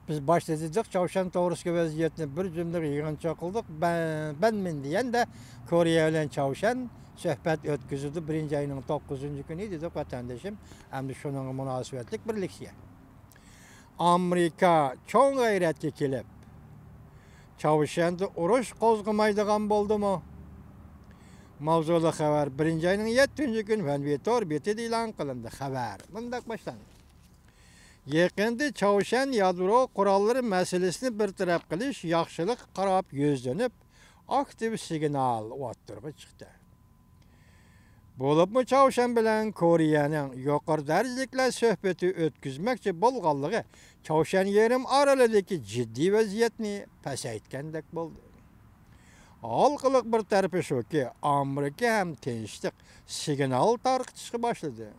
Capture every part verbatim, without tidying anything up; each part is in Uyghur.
بىز باشتا دېدۇق، چاۋشيەن توغرىسىدىكى ۋەزىيەتنى بىر جۈملىگە يىغىنچاق قىلدۇق. بەن، بەن مىن دېگەندە، كورېيە بىلەن چاۋشيەن سۆھبەت ئۆتكۈزىدۇ، بىرىنچى ئاينىڭ توققۇزىنچى كۈنى دېدۇق، ۋەتەندىشىم. ئەمدى شۇنىڭغا مۇناسىۋەتلىك بىر لېكسىيە. ئامېرىكا چوڭ غەيرەتكە كېلىپ، چاۋشيەندە ئۇرۇش قوزغىمايدىغان بولدىمۇ؟ ماۋزۇلۇق خەۋەر بىرىنچى ئاينىڭ يەتتىنچى كۈنى فەنۋى تور بېتىدە ئېلان قىلىندى. خەۋەر مۇنداق باشلاندى. يېقىندا چاۋشيەن يادرو قوراللىرى مەسىلىسىنى بىر تەرەپ قىلىش ياخشىلىققا قاراپ يۈزلىنىپ، ئاكتىپ سىگنال ئوتتۇرىغا چىقتى. بولۇپمۇ چاۋشيەن بىلەن كورېيەنىڭ يۇقىرى دەرىجىلىكلەر سۆھبىتى ئۆتكۈزمەكچى بولغانلىقى چاۋشيەن يېرىم ئارىلىدىكى جىددىي ۋەزىيەتنى پەسەيتكەندەك بولدى. ھالقىلىق بىر تەرىپى شۇكى، ئامېرىكا ھەم تىنچلىق سىگنال تارقىتىشقا باشلىدى.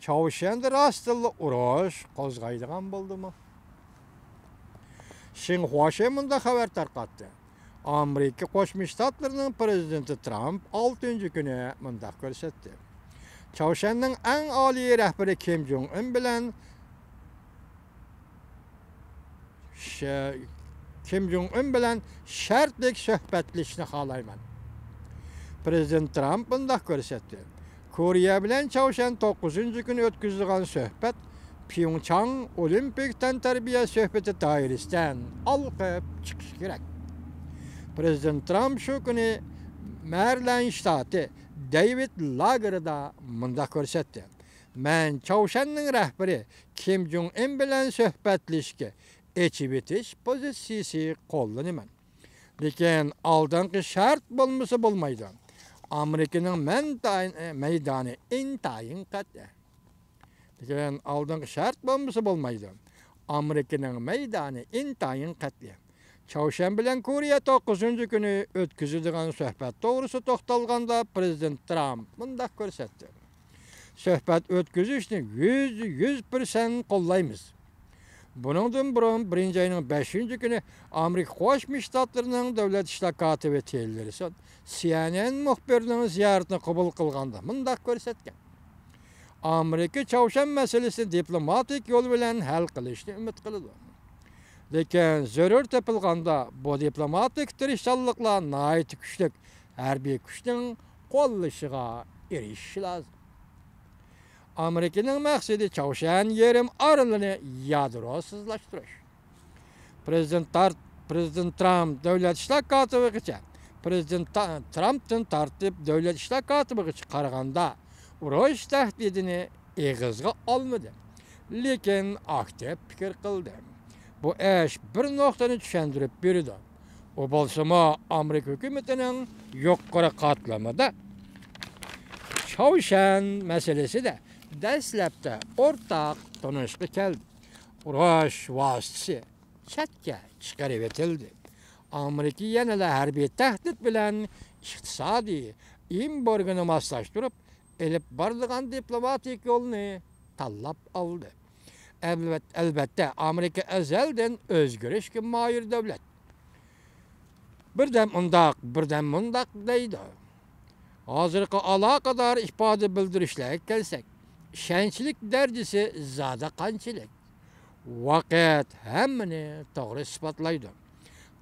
چاۋشيەندە راستتىنلا ئۇرۇش قوزغايدىغان بولدىمۇ؟ شىنخۇا شې مۇنداق خەۋەر تارقاتتى. ئامېرىكا قوشما شتاتلىرىنىڭ پىرېزىدېنتى ترامپ ئالتىنچى كۈنى مۇنداق كۆرسەتتى. چاۋشيەننىڭ ئەڭ ئالىي رەھبىرى كىم جوڭ ئۈن بىلەن ش-، كىم جوڭ ئۈن بىلەن شەرتلىك سۆھبەتلىشىشنى خالايمەن. پىرېزىدېنت ترامپ مۇنداق كۆرسەتتى. كورېيە بىلەن چاۋشيەن توققۇزىنچى كۈنى ئۆتكۈزىدىغان سۆھبەت پيۇڭچاڭ ئولىمپىك تەنتەربىيە سۆھبىتى دائىرىسىدىن ھالقىپ چىقىشى كېرەك. پىرېزىدېنت ترامپ شۇ كۈنى مەرىلەند شتاتى دېيۋىد لاگېردا مۇنداق كۆرسەتتى. مەن چاۋشيەننىڭ رەھبىرى كىم جوڭ ئىن بىلەن سۆھبەتلىشىشكە ئېچىۋېتىش پوزىتسىيىسى قوللىنىمەن. لېكىن ئالدىنقى شەرت بولمىسا بولمايدۇ. ئامېرىكىنىڭ مەن-، مەيدانى ئىنتايىن قەتئىي. لېكىن ئالدىنقى شەرت بولمىسا بولمايدۇ. ئامېرىكىنىڭ مەيدانى ئىنتايىن قەتئىي. چاۋشيەن بىلەن كورېيە توققۇزىنچى كۈنى ئۆتكۈزىدىغان سۆھبەت توغرىسىدا توختالغاندا، پىرېزىدېنت ترامپ مۇنداق كۆرسەتتى. سۆھبەت ئۆتكۈزۈشنى يۈزدە يۈز پىرسەنت قوللايمىز. بۇنىڭدىن بۇرۇن، بىرىنچى ئاينىڭ بەشىنچى كۈنى ئامېرىكا قوشما شتاتلىرىنىڭ دۆلەت ئىشلار كاتىپى تىللېرسون سى ئېن ئېن مۇخبىرىنىڭ زىيارىتىنى قوبۇل قىلغاندا مۇنداق كۆرسەتكەن. ئامېرىكا چاۋشيەن مەسىلىسىنى دىپلوماتىك يول بىلەن ھەل قىلىشنى ئۈمىد قىلىدۇ. لېكىن زۆرۈر تېپىلغاندا، بۇ دىپلوماتىك تىرىشچانلىقلار ناھايىتى كۈچلۈك ھەربىي كۈچنىڭ قوللىشىغا ئېرىشىشى لازىم. ئامېرىكىنىڭ مەقسىتى چاۋشيەن يېرىم ئارىلىنى يادروسىزلاشتۇرۇش. پىرېزىدېنت تار-، پىرېزىدېنت ترامپ دۆلەت ئىشلار كاتىپىغىچە، پىرېزىدېنت تا-، ترامپتىن تارتىپ دۆلەت ئىشلار كاتىپىغىچە قارىغاندا، ئۇرۇش تەھدىتىنى ئېغىزغا ئالمىدى، لېكىن ئاكتىپ پىكىر قىلدى. بۇ ئىش بىر نۇقتىنى چۈشەندۈرۈپ بېرىدۇ. ئۇ بولسىمۇ ئامېرىكا ھۆكۈمىتىنىڭ يۇقىرى قاتلىمىدا چاۋشيەن مەسىلىسىدە دەسلەپتە ئورتاق تونۇشقا كەلدى. ئۇرۇش ۋاسىتىسى چەتكە چىقىرىۋېتىلدى. ئامېرىكا يەنىلا ھەربىي تەھدىت بىلەن ئىقتىسادىي ئېمبارگونى ماسلاشتۇرۇپ، ئېلىپ بارىدىغان دىپلوماتىك يولنى تاللاپ ئالدى. ئەلۋەت-، ئەلۋەتتە، ئامېرىكا ئەزەلدىن ئۆزگىرىشكە ماھىر دۆلەت. بىردەم ئۇنداق، بىردەم مۇنداق دەيدۇ. ھازىرقى ئالاقىدار ئىپادە بىلدۈرۈشلەرگە كەلسەك، ئىشەنچلىك دەرىجىسى زادى قانچىلىك؟ ۋاقىت ھەممىنى توغرا ئىسپاتلايدۇ.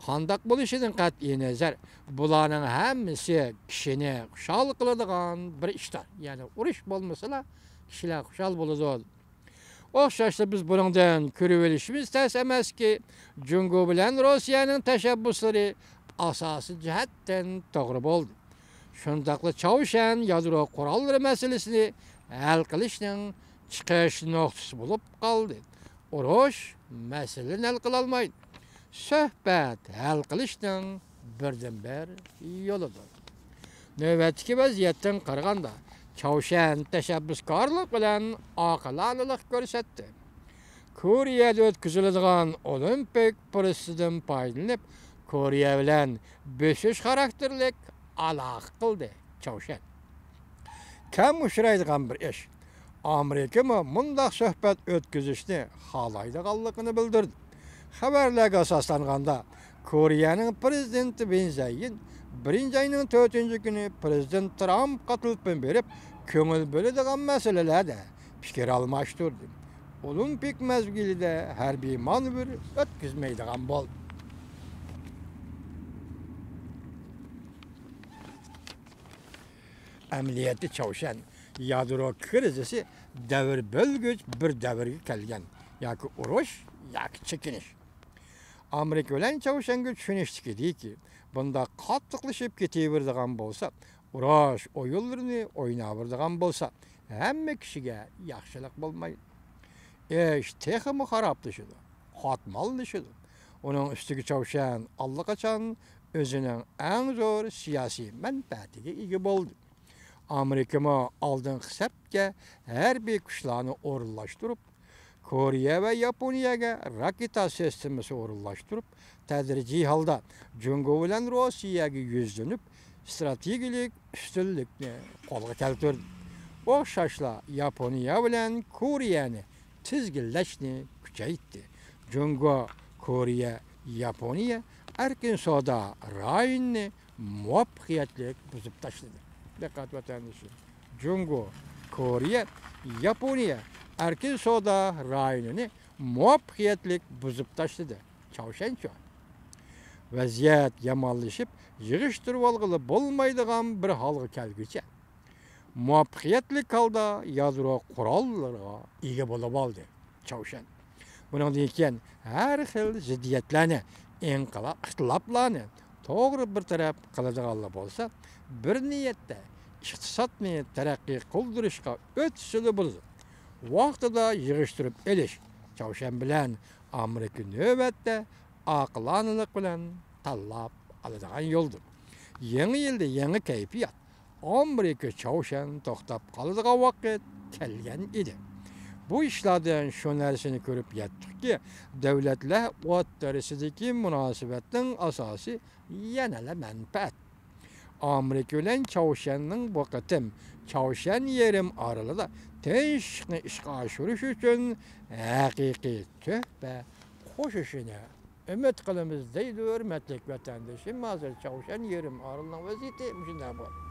قانداق بولۇشىدىن قەتئىينەزەر، بۇلارنىڭ ھەممىسى كىشىنى خۇشال قىلىدىغان بىر ئىشلار. يەنى ئۇرۇش بولمىسىلا، كىشىلەر خۇشال بولىدۇ. ئوخشاشلا بىز بۇنىڭدىن كۆرۈۋېلىشىمىز تەس ئەمەسكى، جۇڭگو بىلەن روسىيەنىڭ تەشەببۇسلىرى ئاساسىي جەھەتتىن توغرا بولدى. شۇنداقلا چاۋشيەن يادرو قوراللىرى مەسىلىسىنى ھەل قىلىشنىڭ چىقىش نۇقتىسى بولۇپ قالدى. ئۇرۇش مەسىلىنى ھەل قىلالمايدۇ. سۆھبەت ھەل قىلىشنىڭ بىردىنبىر يولىدۇر. نۆۋەتتىكى ۋەزىيەتتىن قارىغاندا، چاۋشيەن تەشەببۇسكارلىق بىلەن ئاقىلانىلىق كۆرسەتتى. كورېيەدە ئۆتكۈزۈلىدىغان ئولىمپىك پۇرسىتىدىن پايدىلىنىپ، كورېيە بىلەن بۆسۈش خاراكتېرلىك ئالاقە قىلدى چاۋشيەن. كەم ئۇچرايدىغان بىر ئىش. ئامېرىكىمۇ مۇنداق سۆھبەت ئۆتكۈزۈشنى خالايدىغانلىقىنى بىلدۈردى. خەۋەرلەرگە ئاساسلانغاندا، كورېيەنىڭ پىرېزىدېنتى ۋىن زەيىن بىرىنچى ئاينىڭ تۆتىنچى كۈنى پىرېزىدېنت ترامپقا تېلېفون بېرىپ، كۆڭۈل بۆلىدىغان مەسىلىلەردە پىكىر ئالماشتۇردى. ئولىمپىك مەزگىلىدە ھەربىي مانېۋىر ئۆتكۈزمەيدىغان بولدى. ئەمەلىيەتتە چاۋشيەن يادرو كىرىزىسى دەۋر بۆلگۈچ بىر دەۋرگە كەلگەن، ياكى ئۇرۇش، ياكى چېكىنىش. ئامېرىكا بىلەن چاۋشيەنگە چۈشىنىشتىكىدىكى، بۇنداق قاتتىقلىشىپ كېتىۋېرىدىغان بولسا، ئۇرۇش ئويۇنلىرىنى ئويناۋېرىدىغان بولسا، ھەممە كىشىگە ياخشىلىق بولمايدۇ. ئىش تېخىمۇ خارابلىشىدۇ، قاتماللىشىدۇ. ئۇنىڭ ئۈستىگە چاۋشيەن ئاللىقاچان ئۆزىنىڭ ئەڭ زور سىياسىي مەنپەئەتىگە ئىگە بولدى. ئامېرىكىمۇ ئالدىنقى سەپكە ھەربىي كۈچلەرنى ئورۇنلاشتۇرۇپ، كورېيە ۋە ياپونىيەگە راكېتا سىستېمىسى ئورۇنلاشتۇرۇپ، تەدرىجىي ھالدا جۇڭگو بىلەن روسىيەگە يۈزلىنىپ، ئىستراتېگىيەلىك ئۈستۈنلۈكنى قولغا كەلتۈردى. ئوخشاشلا ياپونىيە بىلەن كورېيەنى تىزگىنلەشنى كۈچەيتتى. جۇڭگو، كورېيە، ياپونىيە ئەركىن سودا رايونىنى مۇۋەپپەقىيەتلىك بۇزۇپ تاشلىدى. دىققەت ۋەتەندىشىم. جۇڭگو، كورېيە، ياپونىيە ئەركىن سودا رايونىنى مۇۋەپپەقىيەتلىك بۇزۇپ تاشلىدى. چاۋشيەنچۇ؟ ۋەزىيەت يامانلىشىپ، يىغىشتۇرۇۋالغىلى بولمايدىغان بىر ھالغا كەلگۈچە، مۇۋەپپەقىيەتلىك ھالدا يادرو قوراللىرىغا ئىگە بولۇپ ئالدى چاۋشيەن. بۇنىڭدىن كېيىن ھەر خىل زىددىيەتلەرنى، ئىنقىلاب، ئىختىلاپلارنى توغرا بىر تەرەپ قىلىدىغانلا بولسا، بىر نىيەتتە ئىقتىسادنى تەرەققىي قىلدۇرۇشقا ئۆتسىلا بولىدۇ. ۋاقتىدا يىغىشتۇرۇپ ئېلىش چاۋشيەن بىلەن ئامېرىكا نۆۋەتتە ئاقىلانىلىق بىلەن تاللاپ ئالىدىغان يولدۇر. يېڭى يىلدا يېڭى كەيپىيات. ئامېرىكا چاۋشيەن توختاپ قالىدىغان ۋاقىت كەلگەن ئىدى. بۇ ئىشلاردىن شۇ نەرسىنى كۆرۈپ يەتتۇقكى، دۆلەتلەر ئوتتۇرىسىدىكى مۇناسىۋەتنىڭ ئاساسى يەنىلا مەنپەئەت. ئامېرىكا بىلەن چاۋشيەننىڭ بۇ قېتىم چاۋشيەن يېرىم ئارىلىدا تىنچلىقنى ئىشقا ئاشۇرۇش ئۈچۈن ھەقىقىي تۆھپە قوشۇشىنى ئۈمىد قىلىمىز، دەيدۇ ھۆرمەتلىك ۋەتەندىشىم. ھازىر چاۋشيەن يېرىم ئارىلىنىڭ ۋەزىيىتى مۇشۇنداق بار.